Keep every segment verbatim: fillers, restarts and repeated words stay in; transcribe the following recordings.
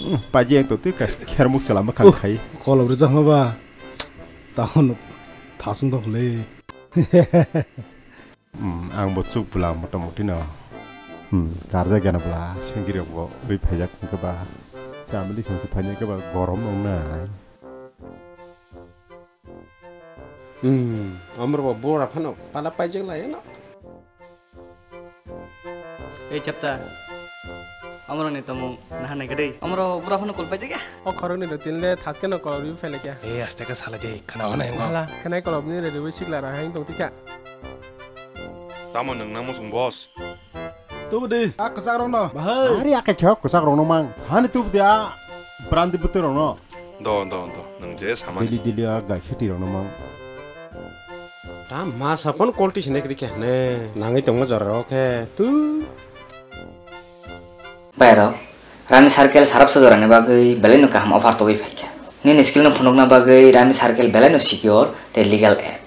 Hmm, paji yang to twi ka khermuk chala ma khang Uh, khai. Kolom rijak ma ba. Tahon thasung dok le. Hmm, ang bo chuk bwla motamuti no. Hmm, karjak gana bwla sengkirok bo ri phaijak hwnkhe ba. Chamili songsi phainai khe ba gorom wngnai. Hmm, amro bo bura phano pala paijak lai no. Ei chapta. Amro ni tomung naha nai gadei. Amro bura phano kol paijak ya. O khorok ni rotin le thaske no kol ri phailai kya. Ei aste ka sala de khana hona hengo. Hala, khanai kol ni re ri sikla ra hang tong tikha. Tamo nwng namo sung boss. Tubu di, a kwchak rok no, bahai. Ari a khe khok kwchak rok no mang. Hani tubu di a brandi bwtwi rok no. Do, do, do. Nwng je samani. Dili, dili a gai siti rok no mang. Ta ma sapon quality sine kri khe ne. Nangwi tongma jora rok khe. Tu. Bai rok, Rami Circle sarap sojora ni bagwi belai no kaham offer tobwi phaikha. Nini skill no phunukna bagwi Rami Circle belai no secure tei legal app.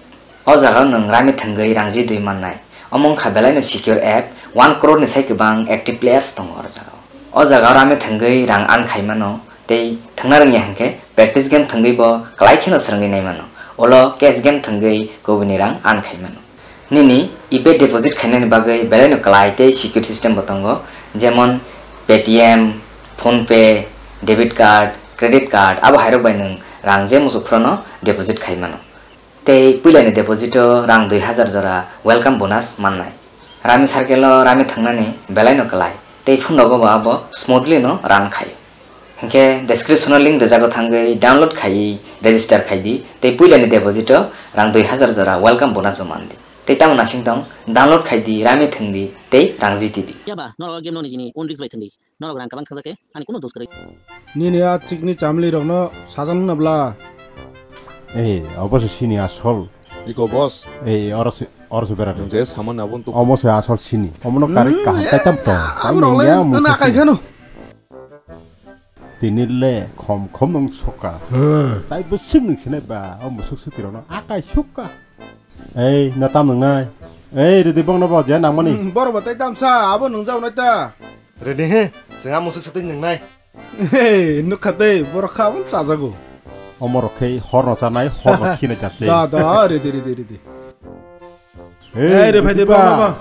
O jaga o nwng rami thwngwi rang ji dui mannai. Omo wngkha belai no secure app, one crore ni sai kwbang active players tongo o jaga o. O jaga o rami thwngwi rang earn khai mano, tei thwngna rwngya hwnkhe practice game thwngwi bo kwlai kheno swrwngwi nai mano. Ulo cash game thwngwi kubuni rang earn khai mano. Nini ePay deposit khainani bagwi belai no kwlai tei secure system bo tongo, jemon Paytm, PhonePe, debit card, credit card, abo hairok bai nwng rang je muchuk phrono deposit khai mano. Tei puilani deposit o rang dui hazar jora welcome bonus mannai. Rami Circle o rami thwngnani belai no kwlai, tei phone rogo bo abo smoothly no run khai. Hinkhe description o link rwjago, thangwi download khaiwi register khai di, tei puilani deposit o rang dui hazar jora welcome bonus bo man di. Tei tamo nasing tong, download khai di, rami thwng di, tei rang jiti di. Yaba, norok game no nijini own risk bai thwng di. Norok rang kabang thangjakhe, ani kunu dos kwrwi. Nini a chikni chamli rokno sajang nabla. Ei, obo se sini asol. Iko boss. Ei, oro se, oro se berade. Nwng je saman abon tu. Omo se asol sini. Omo no kari kaham kaitam to. Abo rok le na kai khano. Tini le khom khom nung soka. Hmm. Tai bwswk nung sinai ba, o musuk suti rokno akai sukka. Ei, na tam nungnai? Ei, ridi bongno bo je nangmani. Hmm, boro bo tai tamsa, abo nungjao nai ta. Ridi he, swnga musuk suti nungnai. Hey, nukha tei, boro kha abo chajago. Omo rok khe horno chanai, horno khina chache. Da, da, ridi, ridi, ridi. Ei, ei, re, phai de, ridi ba. Ba, ba, ba.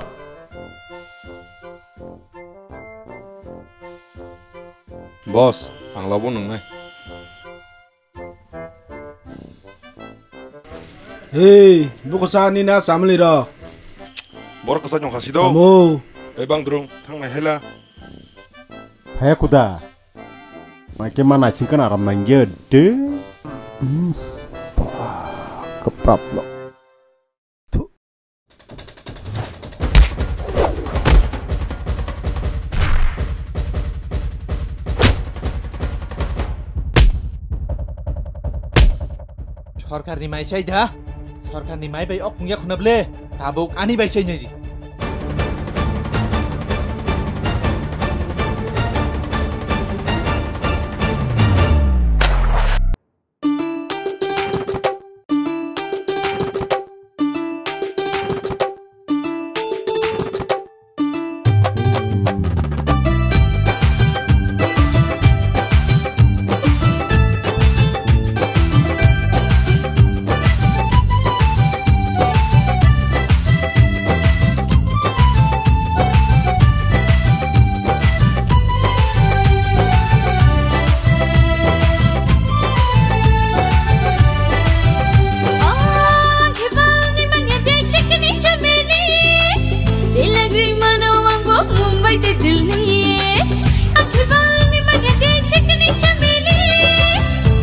Boss, ang labo nungnai. Hei, buko sa ni na samli ro. Bor kasa nyong khasi do. Tamo. Ei bang drung, thang nai hela. Phaya kuda. Mai ke mana singkan aram nangge de. Hmm. Keprap lo. Sorkarni mai sai da? Sorkarni mai bai ok pungya khuna ble? Tabuk ani bai sai nai di. Mumbai te Delhi. Ang khibang ni manya de chikni chameli.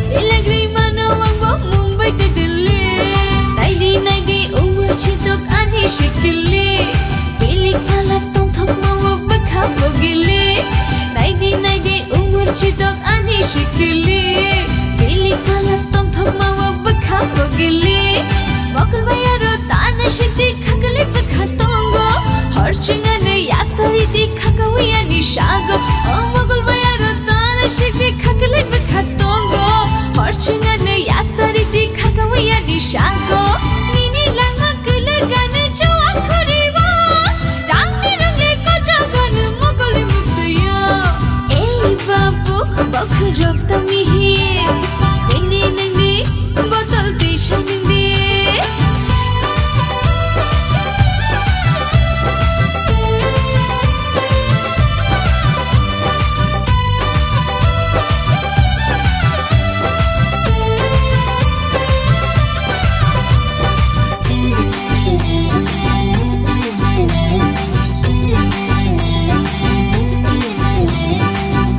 Belagri mano wangbo Mumbai te Delhi. Naidi naidi umur chitok ani shikili. Kilik phalak tongthok mawo bwkha bogili. Naidi naidi umur chitok ani shikili. Kilik phalak tongthok mawo bwkha bogili. Mokol bayaro tana shiti khakli bwkha tongo. Horchingani yatari di khakawi ani shago. O mokol bayaro tana shiti khakli bwkha tongo. Horchingani yatari di khakawi ani shago. Nini langma kwlwgani chua khuriwo. Rangni rungni kochogonu mokoli mukliyo. Ei babu, Bokhorok tongwi hi, nini, nini, botol twi sa nini.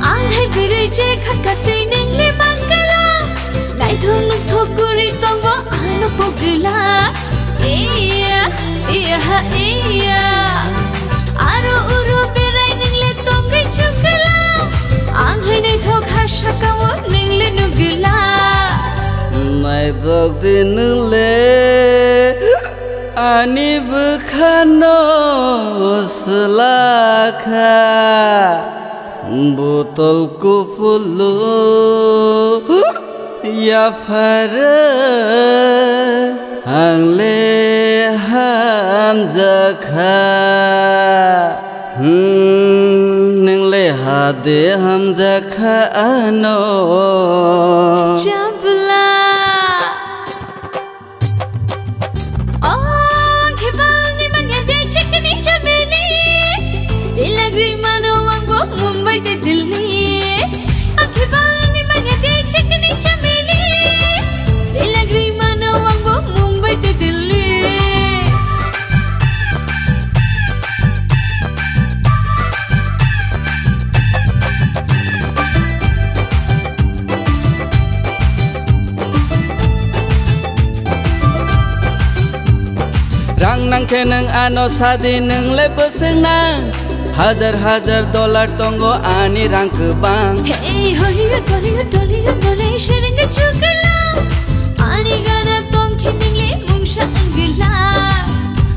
Ang hai bwrwi je kha katwi nang le mangala. Naithok nuthok guri tongo ano pogwla. Iya, iya, ha, iya. Aro uro berai nang le tongwi chukla. Ang hai naithok ha sakao nang le nugla. Naithok di nang le. Ani bwkhano swlakha botol kuphulu yaphara ang le hamjakha. Hmm, nwng le hade hamjakha ano. Chabla. Oh, ang khebangni manya de chikni chameli. Dilagri mano ang bo Mumbai de Delhi. Ang khebangni manya de chikni chameli. Dilagri mano ang bo Mumbai de Delhi. Rang nang khe nwng ano sadi nwng le bwswk nang. Hajar hajar dollar tongo ani rang kwbang. Hey, Hollywood, Bollywood, Tollywood, nole sheringa chukala. Ani gana tong khe nwng le mungsa wngla.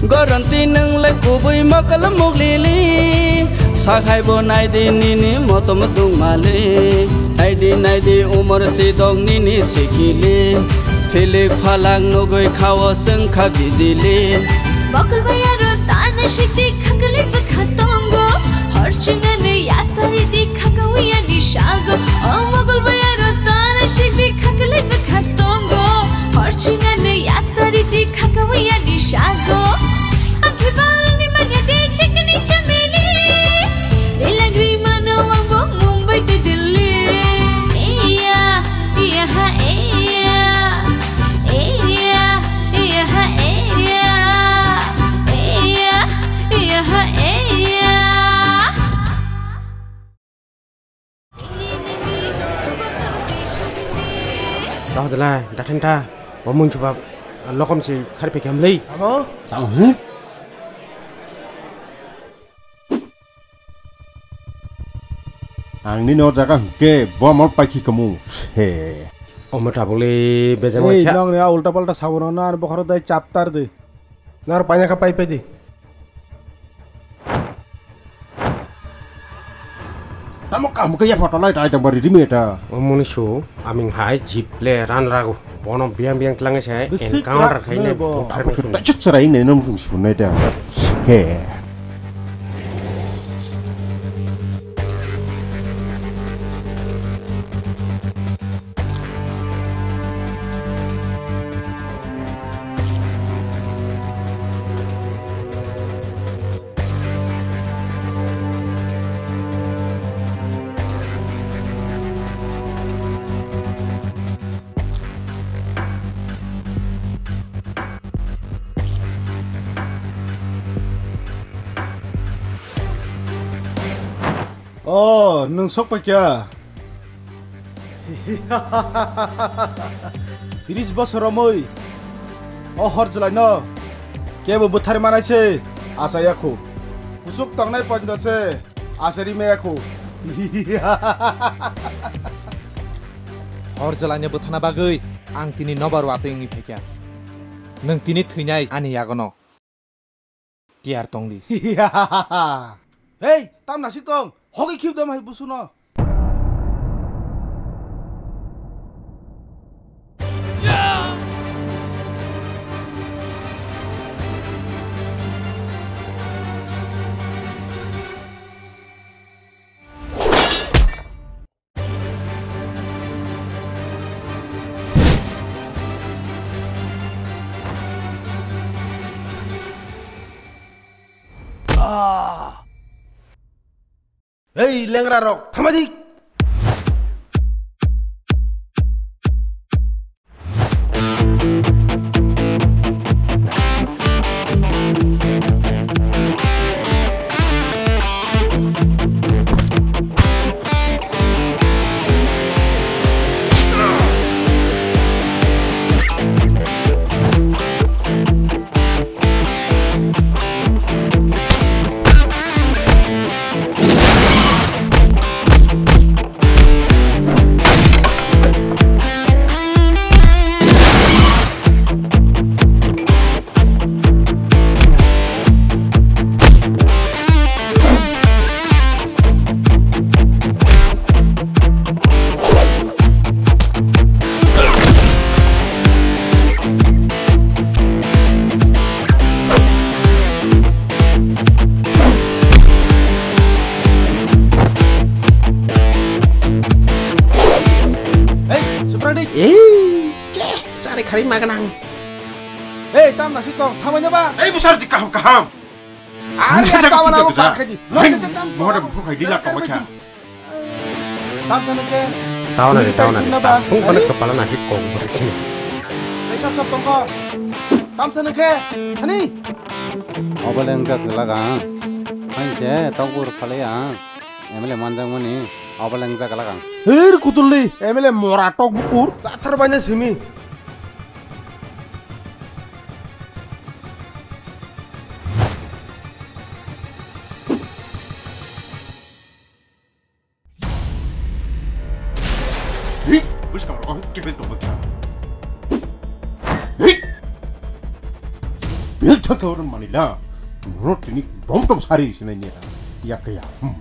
Goronti nwng le kubui mokol muglili. Sakhai bo naidi nini motom dungmali. Naidi naidi umor sidok nini sikili. Philik phalak nugui khao swngkha bijili. Mokol bai aro tana sikdi khakli bwkha tongo. Hor chingani yatari di khakawi ani sago. O mokol bai aro tana sikdi khakli bwkha tongo. Hor chingani yatari di khakawi ani sago. Ang khibangni manya di chikni chameli. Dilagri mano ang bo Mumbai de Delhi. Iya, iya, ha, iya. Iya, iya, ha, iya. Iya, iya, ha, iya. Dah jelah, dah thenta. Wamun coba lokom si kharpe gamlei. Amo? Tang, he? Ang nini o jaga hwnkhe bomol paikhi kamu. He. Omo tabukle bejak. Ei, waikha. Nongni a ulta palta sabono na bokharo dai chaptar de. Nar paina kha pai pai de. Tamo kamu kaya photo lai tai tang bari rimi eta. Omoni su aming hai jiple ran rago. Bono biang biang tlangai se encounter khai ne bo. Buthar mai sunu. Chut sarai ne nom sung sunai ta. He. O, nwng sok paikha. Tris bosor romwi o hor jwlaino kebo bwthar manai se achai ya khu. Kuchuk tongnai poindo se achai ri maya khu. Hor jwlaino bwthana bagwi ang tini nobar watwi wngwi phaikha. Nwng tini thwinai ani yagono. Tiyar tongdi. Hei, tam nasik tong. Hogwi khib dam hai busuno. Hei, lengra rok, thamadi! Hei, Supradik! Ei, che, chari khari maganang. Hei, tam nasi tong, thamai na ba? Ei, busar di kaham kaham. Ani busa chawa na bo kar khaidi. Hai, mohon bukhuk khaidi la tong kha. Tam sana khe? Tauna de, tauna de. Tang pung pala kepala nasi kok berkini. Ai sap sap tongkho. Tam sana khe? Hani? Obaleng jak lagang. Hai se tokbur khalai ang. M L A manjak mani. Obaleng jak lagang. Hir kutulli M L A mora tok bukur. Jathar banya simi. Hei, bwskang rok kebel tongma kha. Hei! Bel thangkha oro manila. Rot tini bom tom sari sinai niya. Yakaya. Hmm.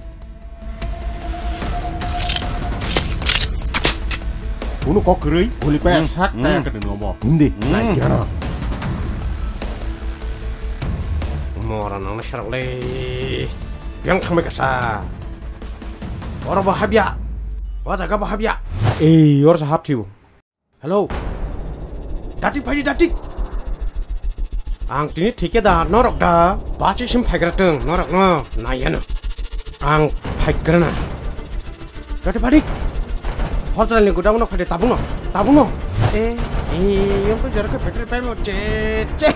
Kuno kok kwrwi, guli pa sak ta ka nomo. Hindi, lai kira. Mora nang na sarak le. Yang thangbai kasa. Oro bo habya. O jaga bo habya. Ei, oro sa hapsibo. Hello. Datik phaidi datik. Ang tini thikeda norok da bachi sim phaigra tong norok no nayano. Ang phaigrana. Datik phadik. Hospital ni gudang no phaidi tabung no. Tabung no. Eh, eh, yang ko jarak battery paimo che che.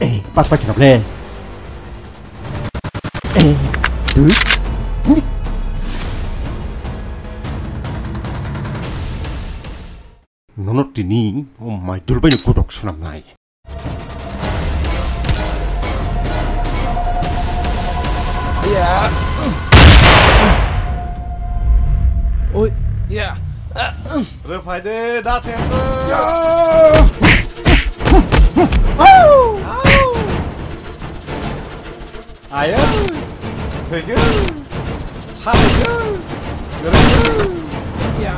Eh, pas pa khenok le. Eh, tu. Nono tini o mai dulbai ni kodok sunam nai. Ya. Oi, ya. Re phaide da thengbo. Au! Au! Ayo. Thwigwi. Halaigo. Gwrwigwi. Ya.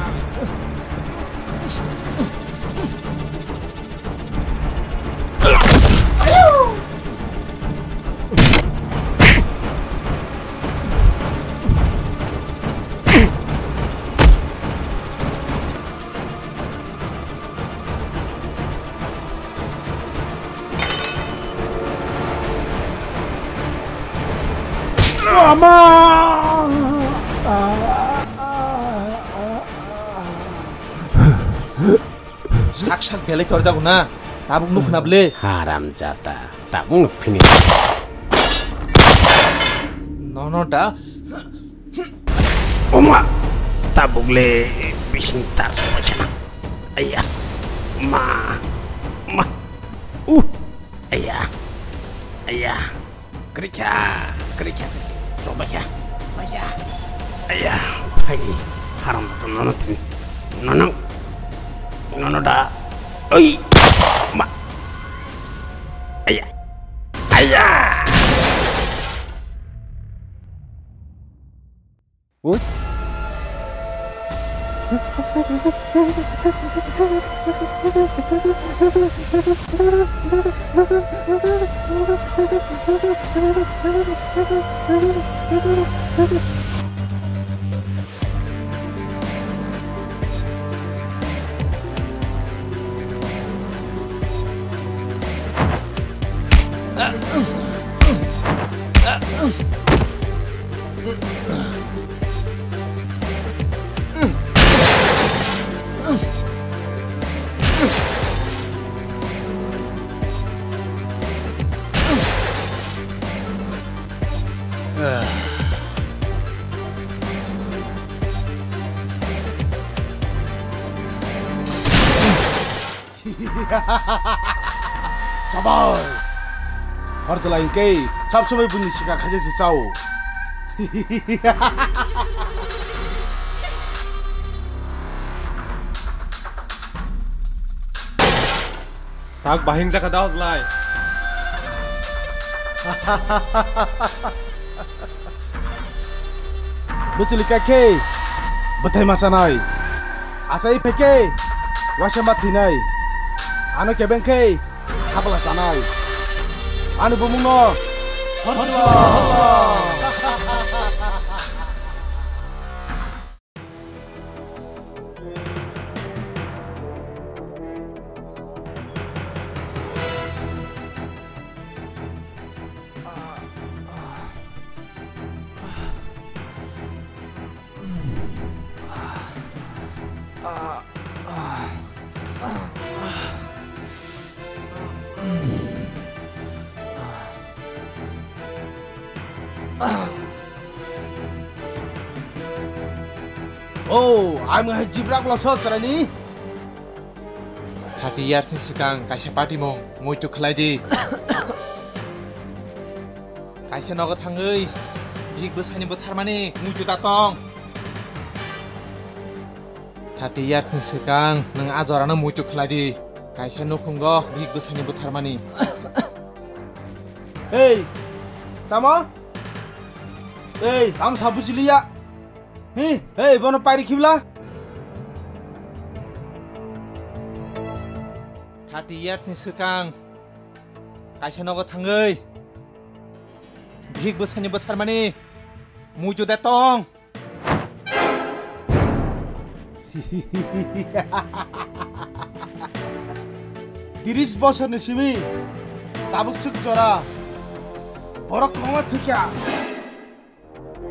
Ama! Sak sak belai torjago na, tabuk nuk khna bwle. Haram jata, tabuk nuk phini. Nono da. Oma, tabuk le bising tar sama chana. Aya, ma, ma, uh, aya, aya. Krikha, krikha, chobakha, maya. Aya, phaidi, haram tu nono tin, nono, nono da, oi, ma, aya, aya. Oi. Chabai! Hor jala hingke sab somoi buini sikar khaijak se chao. Tak bahing jaka da hojlai. Bwswli kha khe bwthai ma chanai. Achai phai khe waisa ma thwinai. Ano kebeng khe khabla chanai. Ani bumungno Horchla, Horchla. Oh, ang hai jibrak lo sot sarani. Thirty years ni swkang kaisa party mung muitu khlai di. Kaisa nogo thangwi bihik bwsani bwtharmani muitu da tong. Thirty years ni swkang nwng a jorano muitu khlai di. Kaisa nukhungo bihik bwsani bwtharmani. Hey, tamo? Hey, tamo sa bujiliya? Hi, hey, bono pairi khibla? Thirty years ni swkang kaisa nogo thangwi bihik bwsani bwtharmani muitu da tong. Tiris bosorni simi tabuk swk jora borok kwbangma thwikha.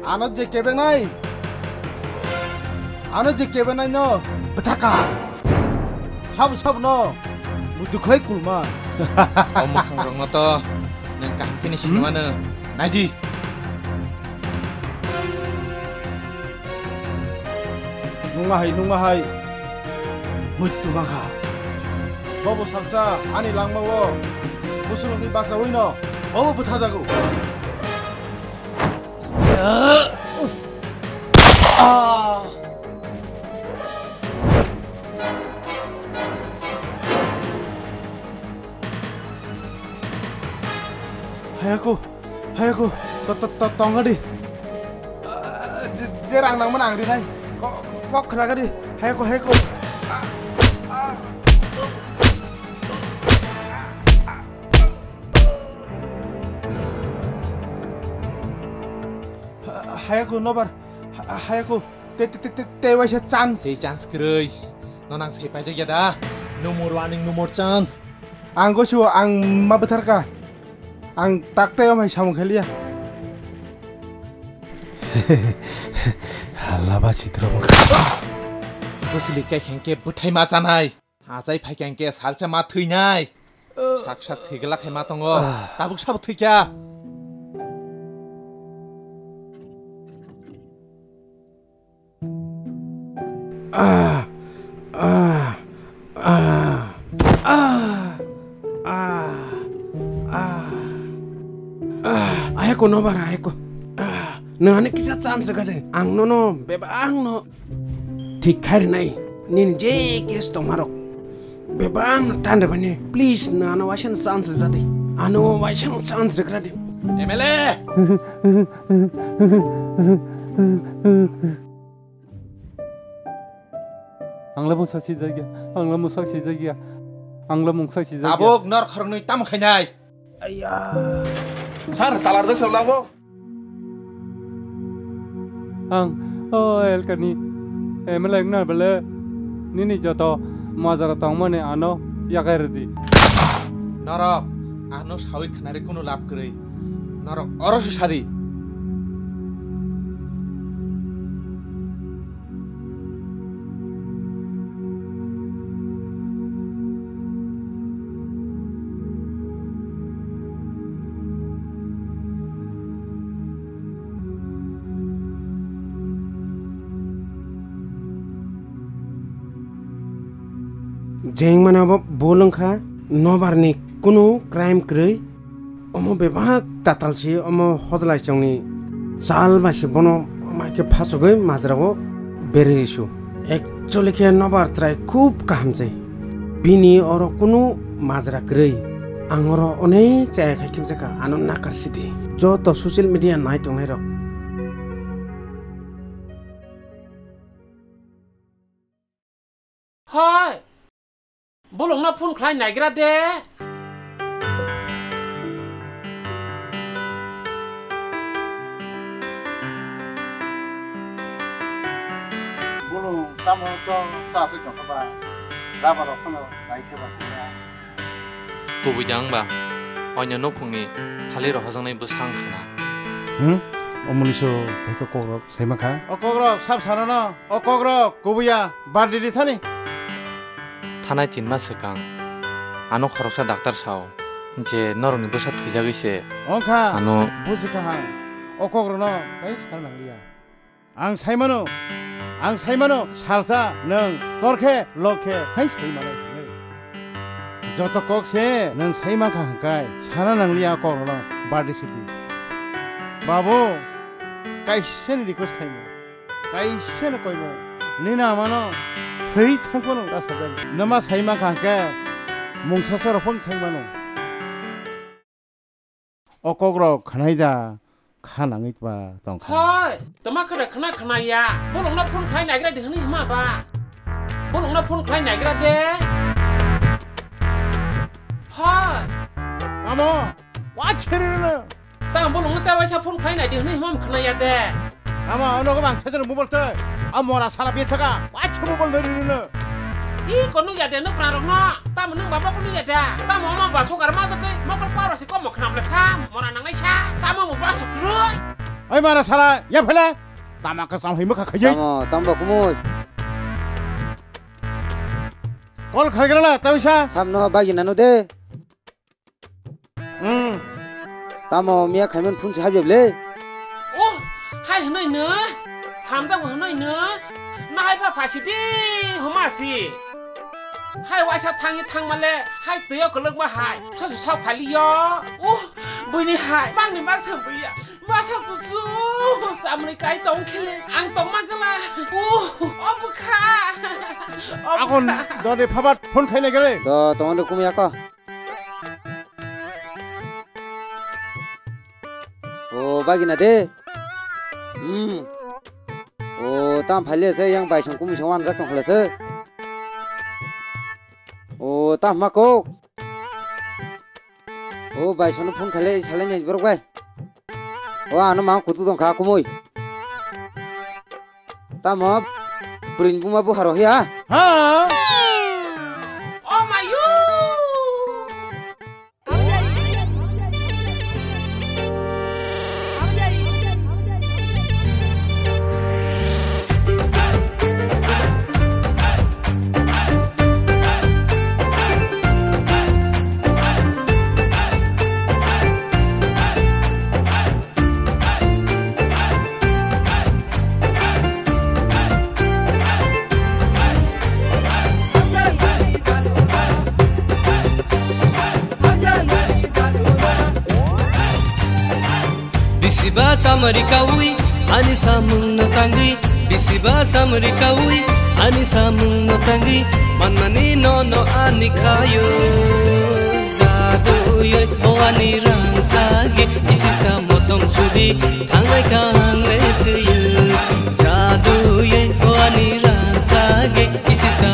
Ano je kebenai, ano je kebenai no bwthaka. Sabo sabo no muitu khlai kulma. O mwkhang rok no to nwng kaham khe ni sinimano naidi. Nungma hai, nungma hai. Muitu bangkha. Bobo salsa ani langma o musulungni bachawi no bobo bwthajago. Hayako, hayako, to, to, to, tonga di. Ah, je, je rang nangmani ang rinai. Ko, kok khna di. Hayako, hayako. Ha-, hayako nobar, ha-, hayako, te, te, te, te, te waisa chance. Tei chance kwrwi. No nang sai paijak ya da? No more warning, no more chance. Ang gosio ang ma bwtharka. Ang tak tei omai samung khaliya. Halaba chitro. Bwswli khe hengke bwthai ma chanai. Achai phaikha hingke salsa ma thwinai. Sak sak thwigwlak hai ma tongo. Tabuk sabo thwikha. Ah, ah, ah, ah, ah, ah, ah, ayako nobar, ayako. Ah, nang ani kisa chance rwkha je. Ang nono bebak no thik khai rwnai, nini je case tongmarok bebak no tan rwbaini, please, nang ano waisa chance rwja di, ano waisa chance rwkha di. M L A! Ang le mungsa sijak ya. Ang le mungsa sijak ya. Ang le mungsa sijak ya. Tabuk nor khoroknwi tamo khainai? Aiya. Sir, talar jak sir labo. Ang o elkani M L A wngna bele nini joto majra tongmani ano yakai rwdi. Norok ano sawi khnari kunu lab kwrwi. Norok oro se sadi. Jeng mane obo bul wngkha, nobar ni kunu crime kwrwi. Omo bebak tatal si omo hojlai chongni sal bai se bono mai khe phachugwi majra o berwi risu. Actually khe nobar chwrai khub kaham se. Bini oro kunu majra kwrwi. Ang oro onek chaya khai khibjaka ano nakar sidi. Joto social media nai tongnai rok. Hoi! Bolongno phone khlai naigra de. Bolong tamo to cha se tongkha ba. Raba rok phano nai khe ba se ya. Kubui da wngba, oino nukhungni thali rohorjaknai bwsa wngkha na. Hmm? Omoni so bai khe kokrok sai mankha. O kokrok sab sana no, o kokrok kubui ya, bardi di sani. Thanai tin mas swkang, ano khoroksa daktar sao je norokni bwsa thwijagwi se. Wngkha, ano buji kaham, o kokrok no tai sana nangliya. Ang sai mano, ang sai mano, salsa nwng tor khe, lok khe, hai sai mano hinwi. Joto kok se nwng sai mankha hwnkhai, sana nangliya kokrokno bardi sidi. Babu, kaisa ni request khaimo, kaisa ni koimo, nini amano thwi thang phano ta sajak. Nwma sai mankha hwnkhe, mungsa chorok phano thang mano. O kokrok khwnai da kha nangwi ba tong kha. Hoi, tama khwna khwna khwna ya. Bolongno phone khlai naigra di hwnwi hima ba. Bolongno phone khlai naigra de. Hoi. Tamo, wa chiri no. Tamo bolongno ta waisa phone khlai nai di hwnwi hima khwna ya de. Ama, ono ko bang sajano mobile tei. A mora sala bi thaka. Wa chu mobile meri rino. I kono ya de no pra rok no. Tamo nung baba kono ya da. Tamo ama ba sogar ma jake. Mokol paro si komo khnam le sa. Mora nangnai sa. Sama mo ba su kroi. Ai mara sala, ya phela. Tama ka sam himo kha khaye. Tamo, tamo kumui. Kol khalgrala, tawisa. Sam no bagi nanu de. Hmm. Tamo miya khaiman phun se habya ble? Oh, hai hwnwi no? Hamjak bo hwnwi no? Na hai pha phasi di homa si. Hai waisa thangwi thangmale, hai twiyo kwlwkma hai. Sosu sok phaliyo. Oh, buini hai. Bangni bangsa buiya. Masa chuchu. Chamri kai tong khile. Ang tong ma gala. Oh, o bukha. O bukha. Akon dode phabat phone khaina gele. Do tong de kumya ko. O bagina de. Hmm. O tam phaile se yang bai song kumi song wanjak tong khle se. O tam ma ko. O bai sono phone khaile salai nai borok bai. O ano ma kutu tong kha kumui. Tamo bwrwini buma bukharo hiya? Ha? Oh my you! Bisiba chamari kawi, ani samung no tangwi. Bisiba chamari kawi, ani samung no tangwi. Manmani no no ani khayo. Jaduyoi o ani rang sagi, isi sa motom sudi, thangnai thangnai thwiyo. Jaduyoi o ani rang sagi, isi sa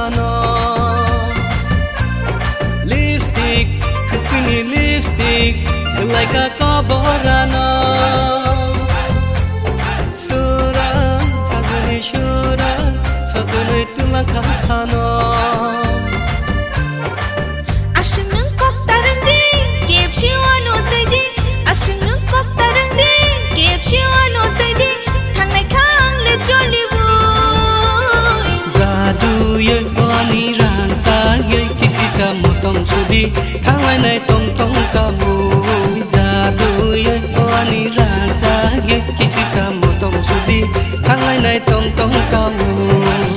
Ano lipstick, khwtwini lipstick, khwlaika koborano. Sura, jagani sura, sotwnwi twlangkha thano. Aswk nwng kok ta rwngdi, kepsi wano twi di. Aswk nwng kok ta rwngdi, kepsi wano twi di. Thangnai kha ang le joliui. Jaduyoi o ani rangchakgwi kisisa motong sudi, thanglainai tong tong kabui. Jaduyoi o ani rangchakgwi kisisa motong sudi, thanglainai tong tong kabui.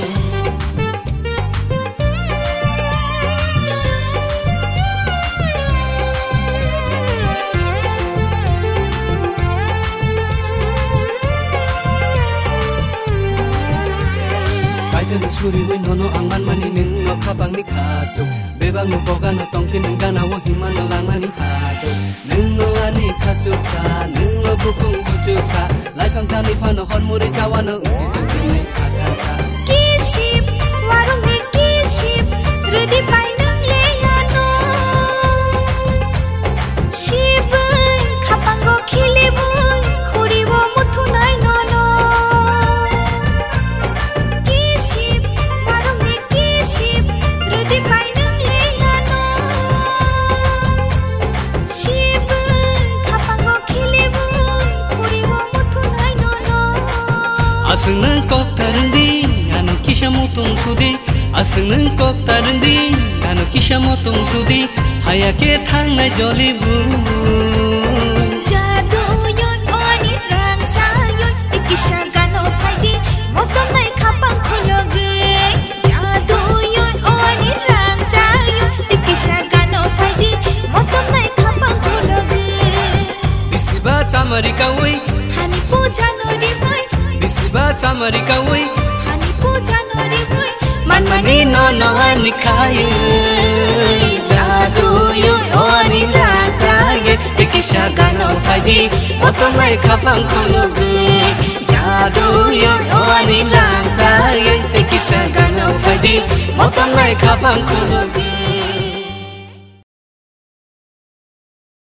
Kaitor ni suriwi nono ang manmani nwng no khapang ni khachuk. Bebak no boga no tongkhe nwng gana o himma no langmani khachuk. Nwng no ani khachuk sa, nwng no bukung buchuk sa. Laifang tani phano hor muri chawano wngwi chwng tongwi kha kha sa. Kisip, warungni kisip, rwdi pai nwng le ano. Sibwi khapango khilibwi khuriwo muthunai nono. Kisip, warungni kisip, rwdi pai nwng le ano. Sibwi khapango khilibwi khuriwo muthunai nono. Aswk nwng kok ta rwngdi, ano kisa mutung sudi. Aswk nwng kok ta rwngdi, ano kisa mutung sudi. Haya khe thangnai jolibu. Jaduyoi o ani rangchakgwi, tei kisa gana phaidi, motom nai khapang khulugwi. Jaduyoi o ani rangchakgwi, tei kisa gana phaidi, motom nai khapang khulugwi. Bisiba chamari kawi, hani puja no ribwi. Bisiba chamari kawi, hani puja no ribwi. Manmani nono ani khayi. Jaduyoi o ani rangchakgwi, tei kisa gana phaidi, motom nai khapang khulugwi. Jaduyoi o ani rangchakgwi, tei kisa gana phaidi, motom nai khapang khulugwi.